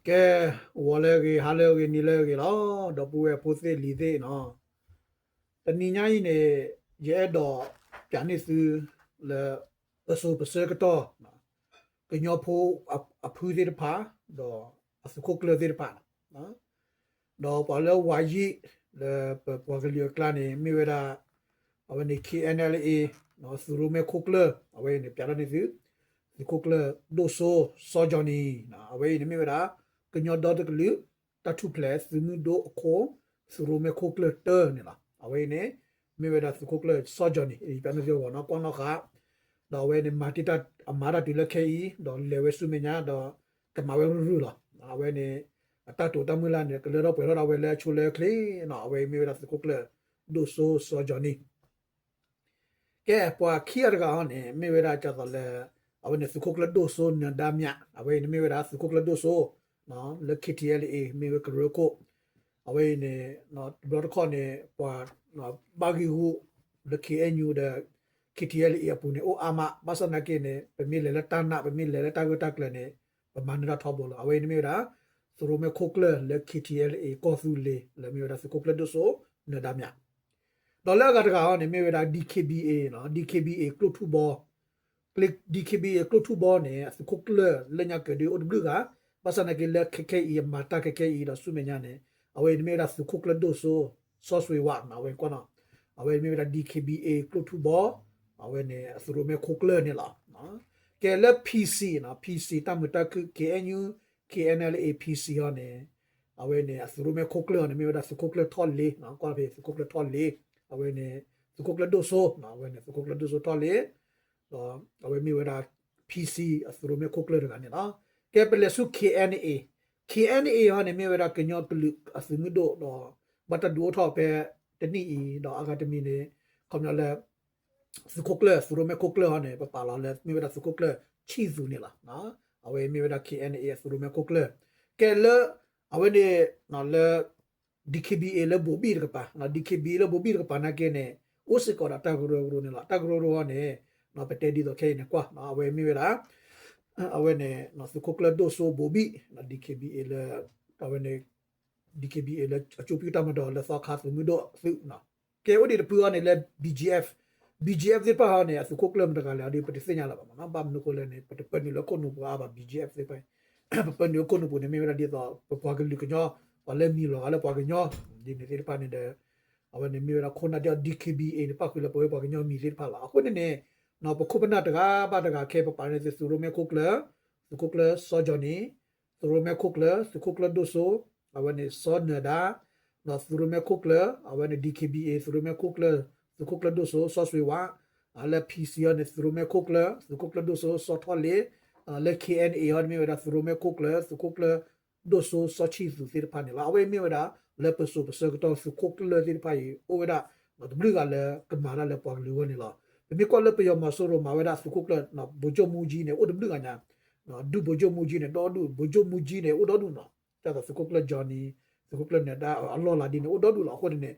ကဲ, ဂီၤလၢအဂ့ၤ, ဟါလၢအဂ့ၤ, နံၤလၢအဂ့ၤလီၤ, ဒီပုၢ်ဝဲၢ်ဖိသ့ၣ်လံၤသ့ၣ်နီၤ. တနံၤညါအံၤန့ၣ် ယအဲၣ်ဒိးပၠးန့ၢ်သုလၢ ပစိၤပဆၢကတီၢ် ကညီဖိအဖုသ့ၣ်တဖၣ် ဒီးအသုးခိၣ်ကျၢၢ်သ့ၣ်တဖၣ် ဒီးပှၤလၢဝးယံာ်လၢပပှၤကလုာ်အကျါန့ၣ် မ့ၢ်ဝဲဒၣ် အဝဲန့ၣ် KNLA သုးရိၣ်မဲခိၣ်ကျၢၢ် အဝဲအံၤန့ၣ် ပၠးထီၣ်န့ၢ်သု သုးခိၣ်ကျၢၢ်ဒိၣ်စိ စီၤကၠီၤနံၤ အဝဲအံၤန့ၣ်မ့ၢ်ဝဲဒၣ် ကညီဒီတကလုာ် တၢ်ထူၣ်ဖျဲးသုးမုၢ်ဒိၣ်အခိၣ် သုးရိၣ်မဲခိၣ်ကျၢၢ်တၢန့ၣ်လီၤ. အဝဲအံၤန့ၣ် မ့ၢ်ဝဲဒၣ်သုးခိၣ်ကျၢၢ်စီၤကၠီၤနံၤ ယပၠးန့ၢ်သုအဂီၢ်နီၤ ကွၢ်နီၣ်ဃာ် ဒီးအဝဲန့ၣ် မၤတ့ၢ်တၢ်အမၤတၢ်တုၤလၢခဲအံၤ ဒီးလဲၤဝဲဆူမဲာ်ညါ ဒီးကမၤဝဲရုၢ်ရုၢ်လီၤ. အဝဲန့ၣ် အတၢ်တိာ်တၢ်မုၢ်လၢ်န့ၣ် ကလၢထီၣ်ပှဲၤထီၣ်ဒၣ်ဝဲလၢအဆိလၢအချ့နီၤ အဝဲအံၤမ့ၢ်ဝဲဒၣ်သုးခိၣ်ကျၢၢ်ဒိၣ်စိစီၤကၠီၤနံၤ ကဲ ပှၤခံဂၤတဂၤအံၤန့ၣ် မ့ၢ်ဝဲဒၣ်ဒ်သိးလၢ အဝဲန့ၣ်သုးခိၣ်ကျၢၢ်ဒိၣ်စိနၢၤဒါမြး အဝဲအံၤန့ၣ်မ့ၢ်ဝဲဒၣ်သုးခိၣ်ကျၢၢ်ဒိၣ်စိ လၢ KTLA မ့ၢ်ဝဲကရၢခိၣ် အဝဲအံၤန့ၣ် တဘျီတခီၣ်န့ၣ် ပှၤ ဘၣ်ဂံၢ်ဂူာ်လၢ KNU ဒီး KTLA အပူၤန့ၣ် အိၣ်အါမး ဘၣ်ဆၣ်သနာ်က့န့ၣ် ပမ့ၢ်လဲၤလၢတၢ်နာ် ပမ့ၢ်လဲၤလၢတၢ်ဂၢၢ်တၢ်ကျၢၤန့ၣ် ပမၤနၢၤတၢ်ထီဘိလီၤ. အဝဲအံၤန့ၣ်မ့ၢ်ဝဲဒၣ် သုးရိၣ်မဲခိၣ်ကျၢၢ်လၢ KTLA ကီၢ်သူလ့ၤ လၢမ့ၢ်ဝဲဒၣ်သုးခိၣ်ကျၢၢ်ဒိၣ်စိနၢၤဒါမြး ဒီးလၢအဂၤတဂၤအံၤန့ၣ် မ့ၢ်ဝဲဒၣ် DKBA နီၤ DKBA ကျိၣ်ထူၣ်ဘီ DKBA ကျိၣ်ထူၣ်ဘီန့ၣ် အသုးခိၣ်ကျၢၢ်လၢညါကၢၤဒုးအိၣ်တဘျုးဂၤ ဘၣ်ဆၣ်သနာ်က့လၢခဲခဲအံၤ အမၤတၢ်ခဲခဲအံၤဒီးဆူမဲာ်ညါန့ၣ် အဝဲအံၤန့ၣ်မ့ၢ်ဝဲဒၣ်သုးခိၣ်ကျၢၢ်ဒိၣ်စိ စီၤစွ့ၤဝးနီၤ အဝဲကွၢ်နီၤ အဝဲမ့ၢ်ဝဲဒၣ် DKBA ကျိၣ်ထူၣ်ဘီ အဝဲန့ၣ်အသုးရိၣ်မဲခိၣ်ကျၢၢ်န့ၣ်လီၤ. ကဲလၢ PC နီၤ PC တၢ်မုာ်တၢ်ခုၣ် KNU KNLA PC အံၤန့ၣ် အဝဲန့ၣ် အသုးရိၣ်မဲခိၣ်ကျၢၢ်အံၤန့ၣ် မ့ၢ်ဝဲဒၣ်သုးခိၣ်ကျၢၢ်ထီၣ်လ့ ကွၢ်ဖဲသုးခိၣ်ကျၢၢ်ထီၣ်လ့ အဝဲန့ၣ် သုးခိၣ်ကျၢၢ်ဒိၣ်စိ အဝဲန့ၣ် သုးခိၣ်ကျၢၢ်ဒိၣ်စိထီၣ်လ့ ဒီးအဝဲမ့ၢ်ဝဲဒၣ် PC အသုးရိၣ်မဲခိၣ်ကျၢၢ်တဂၤန့ၣ်လီၤ. ကဲပလဲၤဆူ KNA KNA အံၤန့ၣ် မ့ၢ်ဝဲဒၣ်ကညီကလုာ်အသုးမုၢ်ဒိၣ်ဒီး ဘၣ်တၢ်ဒုးအိၣ်ထီၣ်ဖဲတနံၣ်အံၤ ဒီးအဂၤတမံၤန့ၣ် ခီပညီလၢ သုးခိၣ်ကျၢၢ် သုးရိၣ်မဲခိၣ်ကျၢၢ်အံၤန့ၣ် ပပာ်လီၤလၢ မ့ၢ်ဝဲဒၣ်သုးခိၣ်ကျၢၢ်ဆံၣ်သူးန့ၣ်လီၤ. အဝဲမ့ၢ်ဝဲဒၣ် KNA အသုးရိၣ်မဲခိၣ်ကျၢၢ် ကဲလၢ အဝဲန့ၣ် လၢ DKBA လၢဘိၤဘံၣ်တကပၤ DKBA လၢဘိၤဘံၣ်တကပၤနာ်က့န့ၣ် အိၣ်စ့ၢ်ကီးဒီးတၢ်ကရၢကရိန့ၣ်လီၤ. တၢ်ကရၢကရိအံၤန့ၣ် ပတဲဒ်သိးခဲအံၤန့ၣ်ကွၢ် အဝဲမ့ၢ်ဝဲဒၣ် အဝဲန့ၣ် သုးခိၣ်ကျၢၢ်ဒိၣ်စိဘိၤဘံၣ် DKBA လၢ အဝဲန့ၣ် DKBA လၢအကၠိပံၣ်တၢ်မၤဒီးလၢသီခါသုးမုၢ်ဒိၣ်သုး ကဲအိၣ်ဒံးတဖုအံၤန့ၣ်လၢ BGF BGF သ့ၣ်တဖၣ်အံၤန့ၣ် အသုးခိၣ်ကျၢၢ်မတၤတဂၤလဲၣ်ဒီး ပတသ့ၣ်ညါလၢၤဘၣ်မနီၤ. ဘၣ်မနုၤအဃိလဲၣ်န့ၣ် ပတပၢနုာ်လၢခိၣ်နူာ်ပူၤအါဘၣ် BGF သ့ၣ်တဖၣ် ပပၢနုာ်လၢခိၣ်နူာ်ပူၤန့ၣ် မ့ၢ်ဝဲဒၣ်ဒ်သိး ပပှၤကလုာ်ကညီ ပှၤလၢမံၤလီၤဂာ်လၢပှၤကညီ ဒ်န့ၣ်သ့ၣ်တဖၣ်န့ၣ်ဒီး အဝဲန့ၣ်မ့ၢ်ဝဲဒၣ်ခိၣ်နၢ်ဒ် DKBA န့ၣ် ပၣ်ဃုာ်လၢပဝဲပှၤကညီမံၤသ့ၣ်တဖၣ်လီၤ. အဃိန့ၣ်န့ၣ် ပခိၣ်ပနၢ်တဂၤဘၣ်တဂၤခဲ ပပာ်န့ၢ်သုးရိၣ်မဲခိၣ်ကျၢၢ် သုးခိၣ်ကျၢၢ်စီၤကၠီၤနံၤ သုးရိၣ်မဲခိၣ်ကျၢၢ် သုးခိၣ်ကျၢၢ်ဒိၣ်စိ အဝဲန့ၣ်စီၤနၢၤဒါ ဒီးသုးရိၣ်မဲခိၣ်ကျၢၢ် အဝဲန့ၣ် DKBA သုးရိၣ်မဲခိၣ်ကျၢၢ် သုးခိၣ်ကျၢၢ်ဒိၣ်စိ စီၤစွ့ၤဝး လၢ PC အံၤန့ၣ် သုးရိၣ်မဲခိၣ်ကျၢၢ် သုးခိၣ်ကျၢၢ်ဒိၣ်စိ စီၤထီၣ်လ့ လၢ KNA အံၤန့ၣ် မ့ၢ်ဝဲဒၣ်သုးရိၣ်မဲခိၣ်ကျၢၢ် သုးခိၣ်ကျၢၢ်ဒိၣ်စိ စီၤဆံၣ်သူးသ့ၣ်တဖၣ်န့ၣ်လီၤ. အဝဲမ့ၢ်ဝဲဒၣ် လၢပစိၤပဆၢကတီၢ်သုးခိၣ်ကျၢၢ်သ့ၣ်တဖၣ်အံၤ အိၣ်ဝဲဒၣ် တဘျုးဂၤလၢကမၤတၢ်လၢပှၤကလုာ်အဂီၢ်န့ၣ်လီၤ. ပမ့ၢ်ကွၢ်လၢပယီၤမီၤစိရိၤမၤဝဲဒၣ်သုးခိၣ်ကျၢၢ် ဗိုလ်ချုပ်မှူးကြီးန့ၣ် အိၣ်တဘျုးဂၤညါ ဒုဗိုလ်ချုပ်မှူးကြီးန့ၣ် ဒီဒူၣ် ဗိုလ်ချုပ်မှူးကြီးန့ၣ် အိၣ်ဒီဒူၣ်နီၤ ဒ်သိးသုးခိၣ်ကျၢၢ်ကၠီၤနံၤ သုးခိၣ်ကျၢၢ်နၢၤဒါ အလီၢ်လၤဒ်န့ၣ် အိၣ်ဒီဒူၣ်လီၤ. အဃိန့ၣ်န့ၣ်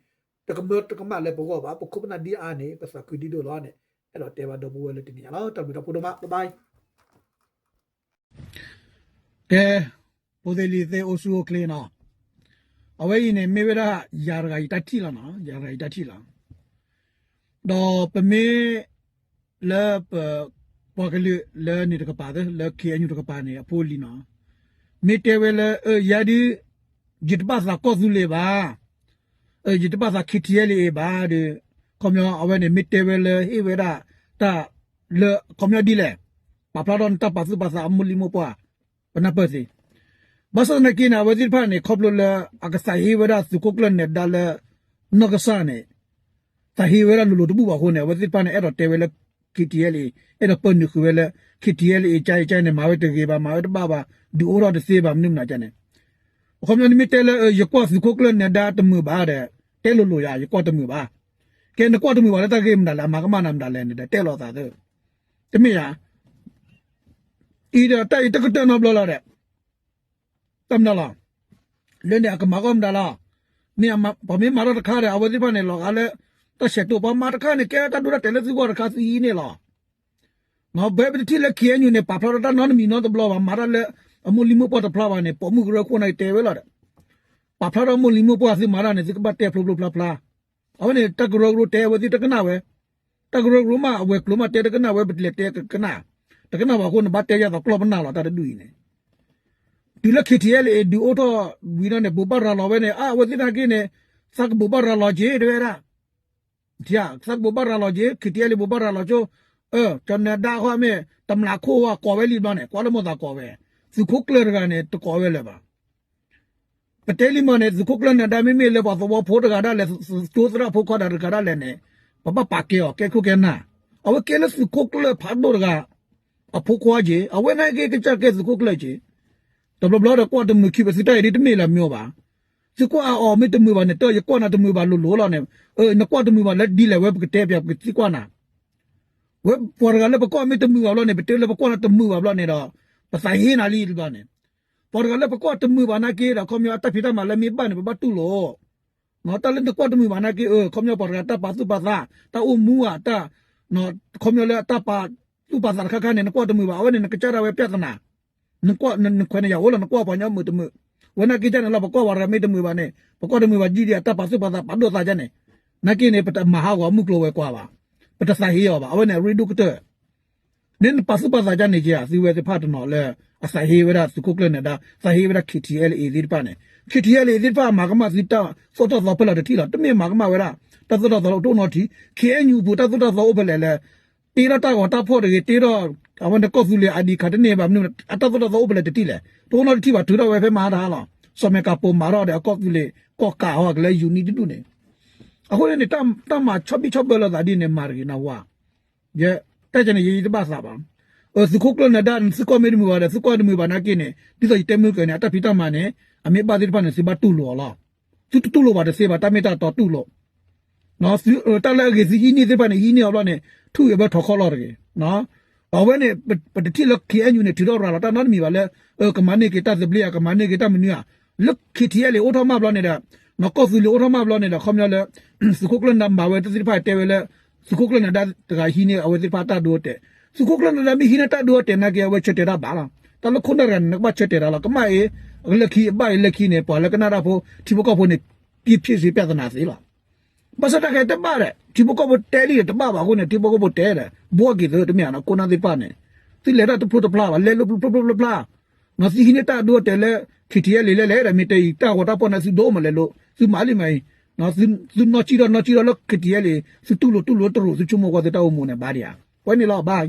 တကမၢတကမၣ်လၢပဂီၢ်ဘၣ် ပခိၣ်ပနၢ်ဒ်အါန့ၣ် ပသးခုဒ်ဒိၣ်လီၤန့ၣ် အဲၣ်ဒိးတဲဘၣ်ဒီပုၢ်ဝဲၢ်လၢတနံၤညါလီၤ. တၢ်ဘျုးတၢ်ဖှိၣ်ဒိၣ်မး bye bye ကဲ ဖိသ့ၣ်လံၤသ့ၣ်အိၣ်ဆူၣ်အိၣ်ချ့နီၤ အဝဲအံၤန့ၣ် မ့ၢ်ဝဲဒၣ်ယၤတဂၤအံၤတၢ်ထံၣ်လီၤနီၤ ယၤတဂၤအံၤတၢ်ထံၣ်လီၤ. ဒီးပမ့ၢ် လၢပ ပှၤကလုာ်လၢန့ၣ်တကပၤသ့ လၢ KNU တကပၤန့ၣ် အဖိအလံၤနီၤ မ့ၢ်တဲဝဲလၢ အၢ ယၤဒုး ယတဘၣ်သးကီၢ်သူလ့ၤဘၣ် အၢ ယတဘၣ်သး KTLA ဘၣ်ဒီး ခီပညီအဝဲန့ၣ် မ့ၢ်တဲဝဲလၢဟ့ၣ်ဝဲဒၣ် တၢ် လၢ ခီပညီဒ်လဲၣ် ပာ်ဖျါထီၣ်နတၢ်ပာ်သူၣ်ပာ်သးအမိၢ်လံၤမိၢ်ပှၢ် ပနၢ်ပၢၢ်သ့ ဘၣ်ဆၣ်သနာ်က့န့ၣ် အဝဲသ့ၣ်တဖၣ်န့ၣ် ခီဖျိလၢ အကသးဟ့ဝဲဒၣ်သုးခိၣ်ကျၢၢ်နၢၤဒါလၢ နီၢ်ကစၢ်န့ၣ် သးဟ့ဝဲဒၣ်လိၤလိၤတဘူၣ်ဘၣ်အဃိန့ၣ် အဝဲသ့ၣ်တဖၣ်န့ၣ် အဲၣ်ဒိးတဲဝဲလၢ KTLA အဲၣ်ဒိးပၢနုာ်ဃုာ်ဝဲလၢ KTLA အံၤကါအံၤကါန့ၣ် မၤဝဲတဂ့ၤဘၣ် မၤဝဲတဘၣ်ဘၣ် ဒုးအိၣ်ထီၣ်တသ့ဘၣ် မနုၤမနုၤကါန့ၣ် အခီပညီနမ့ၢ်တဲလၢ ယကွၢ်သုးခိၣ်ကျၢၢ်နၢၤဒါတမုာ်ဘၣ်ဒီး တဲလိၤလိၤယၤ ယကွၢ်တမုာ်ဘၣ် ကဲနကွၢ်တမုာ်ဘၣ်လၢတၢ်ဂ့ၢ်မတၤလဲၣ် အမၤကမၣ်နၤမတၤလဲၣ်န့ၣ်ဒီး တဲလိာ်သးသ့ တမ့ၢ်ယၤ အံၤဒီးတၢ်အံၤတကတၢၢ်နီတဘျီလီၤဒီး တၢ်မနုၤလီၤ လၢန့ၣ်အကမၤကီၢ်မတၤလီၤ မ့ၢ်ပှၤမ့ၢ်မၤထီၣ်တခါဒီး အဝဲသ့ၣ်တဖၣ်န့ၣ် လီၤဂာ်လၢ တၢ်ဆဲးတိၢ် ပှၤမၤတခါန့ၣ် ကဲတၢ်ဒိတၢ်တဲာ်လၢသုဂီၢ်တခါသုအံၤန့ၣ်လီၤ ပဝဲပတထံၣ်လၢ KNU န့ၣ် ပာ်ဖျါထီၣ်တၢ်နီတမံၤနီတဘျီဘၣ် မၤတၢ်လၢ အမိၢ်လံၤမိၢ်ပှၢ်တဖျါဘၣ်န့ၣ် ပိာ်မုၣ်ကရၢခိၣ်န့ၣ်တဲဝဲလီၤဒီး ပာ်ဖျါထီၣ်မိၢ်လံၤမိၢ်ပှၢ်သုမၤတၢ်န့ၣ် သုကဘၣ်တဲဖျိဖျိဖျါဖျါ. အဝဲန့ၣ် တၢ်ကရၢကရိတဲအဝဲသ့ၣ်တကနၣ်ဝဲ, တၢ်ကရၢကရိမး အဝဲၤကျိၤမးတဲတကနၣ်ဝဲ ပလဲၤတဲကနၣ်, တကနၣ်ဘၣ်အဃိန့ၣ် ဘၣ်တဲယၤသီးကျီၢ်ပနၢ်လီၤ တၢ်တဒူၣ်အံၤန့ၣ်. တုၤလၢ K T L A ဒုးအိၣ်ထီၣ်ဝံၤဒီးန့ၣ် ဘိးဘၣ်ရၤလီၤဝဲန့ၣ် အါ အဝဲသ့ၣ်နာ်က့န့ၣ် သးကဘိးဘၣ်ရၤလီၤက့ၤ တဲဝဲဒၣ် သးကဘိးဘၣ်ရၤလီၤက့ၤ K T L A ဘိးဘၣ်ရၤလီၤကၠိ, ကၠီၤနၢၤဒါဃီမ့ၢ် တမျးခိၣ်ဝဲကိးဝဲလံဘျီန့ၣ် ကွၢ်လၢမိၢ်သးကိးဝဲ, သုးခိၣ်ကျၢၢ်တဂၤန့ၣ် တကိးဝဲလၢၤဘၣ်. ပတဲလံမ့ၢ်န့ၣ် သုးခိၣ်ကျၢၢ်နၢၤဒါမ့မ့ၢ်လၢပှၤသဝီဖိတဂၤဒၣ်လဲာ် ကၠိသရၣ်ဖိခွါတဂၤတဂၤဒၣ်လဲာ်န့ၣ် ပဘၣ်ပာ်ကဲအီၤ ကဲခိၣ်ကဲနၢ်, အဝဲကဲလၢသုးခိၣ်ကျၢၢ်ဖးဒိၣ်တဂၤ အဖိခွါက့ၤ အဝဲနာ်က့ကစၢ်ကဲသုးခိၣ်ကျၢၢ်က့ၤ တဘျီဘျီဒီးကွၢ်တမုာ်ခံဘၣ် သုတၢ်အံၤဒ်တမ့ၢ်လၢၤမ့ၢ်ဘၣ်. သုကွၢ်အအီၤမ့ၢ်တမုာ်ဘၣ်န့ၣ် တၢ်ယကွၢ်နၤတမုာ်ဘၣ်လိၤလိၤလီၤန့ၣ်, နကွၢ်တမုာ်ဘၣ်လၢဒ်လဲၣ်ဝဲပကတဲပၠးပကသံကွၢ်နၤ, ဝဲပှၤတဂၤလၢပကွၢ်မ့ၢ်တမုာ်ဘၣ်ဘျီန့ၣ် ပတဲလၢပကွၢ်နၤတမုာ်ဘၣ်ဘျီန့ၣ်ဒီး ပသးဟ့နၤလံတဘျီန့ၣ်, ပှၤတဂၤလၢပကွၢ်တမုာ်ဘၣ်နာ်က့ဒီး ခီပညီအတၢ်ဖံးတၢ်မၤလၢမ့ၢ်ဘၣ်န့ၣ် ပဘၣ်တူၢ်လိာ် တၢ်လၢနကွၢ်တမုာ်ဘၣ်နာ်က့ ခီပညီပှၤတဂၤတၢ်ပာ်သူၣ်ပာ်သး တၢ်အိၣ်မူဧါ တၢ် ခီပညီလၢအတၢ်ပာ်သူၣ်ပာ်သးတခါခါန့ၣ် နကွၢ်တမုာ်ဘၣ် အဝဲန့ၣ် နကစၢ်ဒၣ်ဝဲ ပြဿနာ, နခွဲးနယာ်အိၣ်လီၤ နကွၢ်ပှၤကညီမုာ်တမုာ်, ဝဲနာ်က့ဒ်န့ၣ်လီၤ ပကွၢ်ပှၤတဂၤမ့ၢ်တမုာ်ဘၣ်န့ၣ် ပကွၢ်တမုာ်ဘၣ်ဒ်ဒ်အတၢ်ပာ်သူၣ်ပာ်သးပာ်ဒိၣ်သးဒ်န့ၣ်, နာ်က့န့ၣ် ပတမၤဟးဂီၤမုၢ်ကျိၤဝဲၤကွာ်ဘၣ်, ပတသးဟ့အီၤဘၣ် အဝဲန့ၣ်အရ့ဒိၣ်ကတၢၢ် န့ၣ်နပာ်သူၣ်ပာ်သးဒ်န့ၣ်က့ သုဝဲသ့ၣ်တဖၣ်တနီၤလၢ အသးဟ့ဝဲဒၣ်သုးခိၣ်ကျၢၢ်နၢၤဒါ သးဟ့ဝဲဒၣ် K T L A သ့ၣ်တဖၣ်န့ၣ် K T L A သ့ၣ်တဖၣ်အမၤကမၣ်သုတၢ်သိၣ်တၢ်သီဖဲလဲၣ်တထံၣ်လီၤ တမ့ၢ်မၤကမၣ်ဝဲဒၣ် တၢ်သိၣ်တၢ်သီလၢတအိၣ်နီတထံၣ် K N U ပူၤတၢ်သိၣ်တၢ်သီအိၣ်ဖဲလဲၣ်လဲၣ်, တ့ထီၣ်တၢ်ဂီၤတၢ်ဖီၣ်တဂ့ၤ တ့ထီၣ် အဝဲန့ၣ်ကီၢ်သူလ့ၤ I D card တန့ၢ်ဘၣ်မနုၤ အတၢ်သိၣ်တၢ်သီအိၣ်ဖဲလဲၣ်တထံၣ်လဲၣ် တအိၣ်နီတထံၣ်ဘၣ် ထုးထီၣ်ဝဲဖဲမဟါတဟါလီၤ စီၤမဲာ်ကၤပိာ်မၤထီၣ်ဒီးအကီၢ်သူလ့ၤ ကီၢ်ကးဟီကလဲၤယူၤနံၤတဒူၣ်န့ၣ် အဃိန့ၣ် တၢ်မၤဆီၣ်ဘံၣ်ဆီၣ်ဘၢလိာ်သးဒ်န့ၣ် မၤတဂ့ၤနဝါ ယဲ တၢ်ကန့ၣ် ယတဘၣ်သးဘၣ်. သုးခိၣ်ကျၢၢ်နၢၤဒါ သုကွၢ်မ့ၢ်တမုာ်ဘၣ်ဒီး သုကွၢ်တမုာ်ဘၣ်နာ်က့န့ၣ် ဒ်သိးယတဲမုၢ်ကၢန့ၣ် အတၢ်ဖံးတၢ်မၤန့ၣ် အမ့ၢ်ဘၣ်သ့ၣ်တဖၣ်န့ၣ် သုဘၣ်တူၢ်လိာ်အီၤလီၤ. သုတတူၢ်လိာ်ဘၣ်တသ့ဘၣ် တၢ်မ့ၢ်တၢ်တီတူၢ်လိာ် တၢ်လၢအဂ့ၤသုဟံးန့ၢ်သ့ၣ်တဖၣ်န့ၣ် ဟံးန့ၢ်အီၤဘျီန့ၣ် ထူၣ်ဂဲၤဘၢထီၣ်ခီၣ်လီၤတဂ့ၤ အဝဲန့ၣ် ပတထံၣ်လၢ K N U န့ၣ် ထုးထီၣ်ရၤလီၤတၢ်နီတမံၤဘၣ်လၢ ကမၤန့ၢ်က့ၤတၢ်သဘျ့ဧါ ကမၤန့ၢ်က့ၤတၢ်မနုၤဧါ လၢ K T L A အိၣ်ထီၣ်မးဘျီန့ၣ်ဒီး ကီၢ်သူလ့ၤအိၣ်ထီၣ်မးဘျီန့ၣ်ဒီး ခီပညီလၢ သုးခိၣ်ကျၢၢ်နၢၤဒါမၤဝဲသ့ၣ်တဖၣ်တဲဝဲလၢ သုးခိၣ်ကျၢၢ်နၢၤဒါတဂၤဟံးန့ၢ်အဝဲသ့ၣ်တဖၣ်တၢ်ဒိအတဲာ် သုးခိၣ်ကျၢၢ်နၢၤဒါမ့ၢ်ဟံးန့ၢ်တၢ်ဒိအတဲာ်နာ်က့ အဝဲဆၢတဲာ်တၢ်ဘၣ်လီၤ. တၢ်လၢခိၣ်နၢ်တဂၤန့ၣ် နကဘၣ်ဆၢတဲာ်တၢ်လီၤ ကမၣ်အံၤ လၢခံအဘၣ်အံၤလၢခံန့ၣ် ပှၤလၢကနၣ်တၢ်ဖိ ထံဖိကီၢ်ဖိန့ၣ် က့ၤဖံးစ့ပြဿနာသ့လီၤ ဘၣ်ဆၣ်တၢ်ခဲတဘၣ်ဒီး ထံဖိကီၢ်ဖိတဲလံဒီးတဘၣ်ဘၣ်အဃိန့ၣ် ထံဖိကီၢ်ဖိတဲဒီး ဘှီက့ၤသုတမ့ၢ်ဧါနီၤ ခိၣ်နၢ်သ့ၣ်တဖၣ်န့ၣ် သုလဲၤတၢ်တဖျိတဖျါဘၣ် လဲၤလိာ်ဖျိဖျိဖျိဖျါ နီၤ သုဟံးန့ၢ်တၢ်ဒိအတဲာ်လၢ K T L A လဲၤလဲၤဒီး မ့ၢ်တဲအံၤ တၢ်ဂီၤတၢ်ဖီၣ်န့ၣ် သုဒိၣ်မးလဲၤလိာ် သုမၤလံမးအံၤ သုနီၢ်ကံၣ်ထီၣ်နီၢ်ကံၣ်ထီၣ်လၢ K T L A သုတူၢ်လိာ်တူၢ်လိာ်တရူး သုဆိကမိၣ်ကွၢ်သုတၢ်အိၣ်မူန့ၣ် ဘၣ်ဒံးဧါ ဝဲန့ၣ်လီၤ ဘၣ်